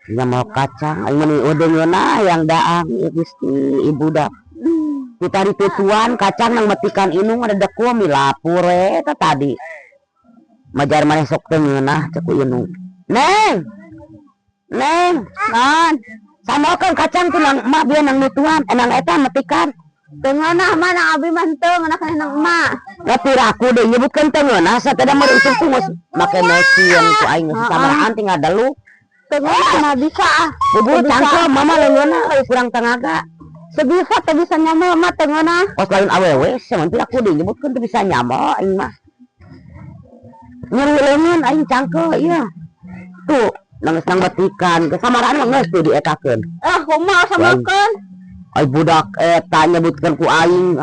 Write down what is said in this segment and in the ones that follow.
Nyamel kacang aing mah udah ngeunah yang daang ieu Gusti ibu dah. Kita ditutuan kacang nang metikan inung ada deku milapur eta tadi. Majar maneh sok teu ngeunah cek ku inung. Neng. Neng, Naon? Samalkeun kacang tuh nang emak bieu nang nutuan, nang eta metikan. Teu ngeunah mah nang abi mah henteu ngeunah keneh nang emak. Nah, piraku deui nyebutkeun teu ngeunah sateda mah itu tuh geus make mesin ku aing geus samaraan tinggal deluk. Teu ngeunah mah bisa ah. Bubur Teu bisa. Cangkem mama leungeunna euy kurang tenaga. Teu bisa, teu bisa nyamel mah teu ngeunah. Kos lain awewe sia piraku deui nyebutkeun teu bisa nyamel aing mah. Nyeri leungeun aing cangkem ieu. Tuh nang geus nang betikan ke samaraan mah geus tuh dietakeun. Ah, kumaha samalkeun? Ai budak eta nyebutkeun ku aing.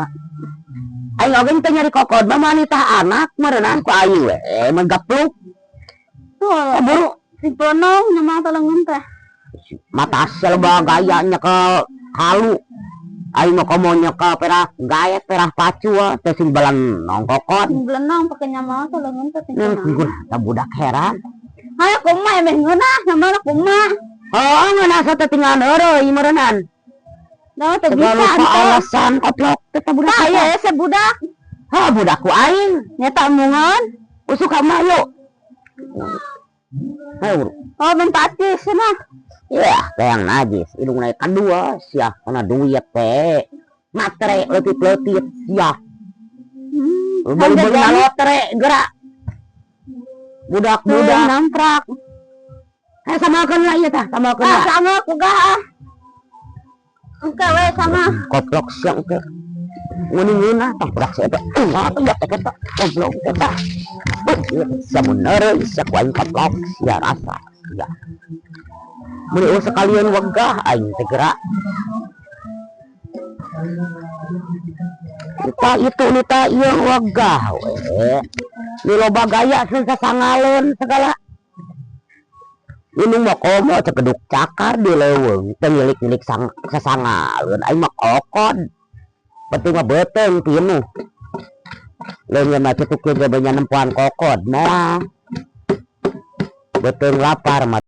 Aing oge teu nyari kokod mah manitah anak meureunan ku aing we mah gapluk. Tuh, Buru si ponong nyamel teh leungeun teh. Mata loba gaya nyekel halu. Aing mah komo nyekel perah gaet perah pacu teh sing belenong kokod. Sing belenong pake nyamel teh leungeun teh sing Hmm, kunaon. Tah budak heran. Hayo kumaha emeh ngeunah nyamel kumaha? Oh, ngeunah teh tinggal heureuy meureunan. Da teu Segala bisa rupa henteu. Alasan koplok teh tah budak Tah eta. ieu se budak. Ha budak ku aing. Nyeta embungeun. Usuk ka mah yuk. Hayo buru. Oh, minta acis cenah. Ya, yang najis. Indung naik kedua, sia kana duit teh. Matre leutik-leutik sia. Beli-beli Harga lotre gerak. Budak-budak. Namprak. Eh, samalkeun lah ieu tah, samalkeun Ah, lah. sama kugah ah. Engke we sama. Koplok sia engke. Nguning-ngeunah tah budak sia eta. Ulah teh eta goblok eta. Sia mun neureui sia ku aing koplok sia rasa sia. Mun eueuh sekalian wegah aing teh gerak. Nita itu nita ieu wegah we. Ni loba gaya sasangaleun segala. Indung mah komo cekeduk cakar di leuweung teu ngilik-ngilik sang sasangaleun aing mah kokod. Penting mah beuteung pinuh. Leungeun mah kitu ge nempoan kokod moal. Beuteung lapar mah.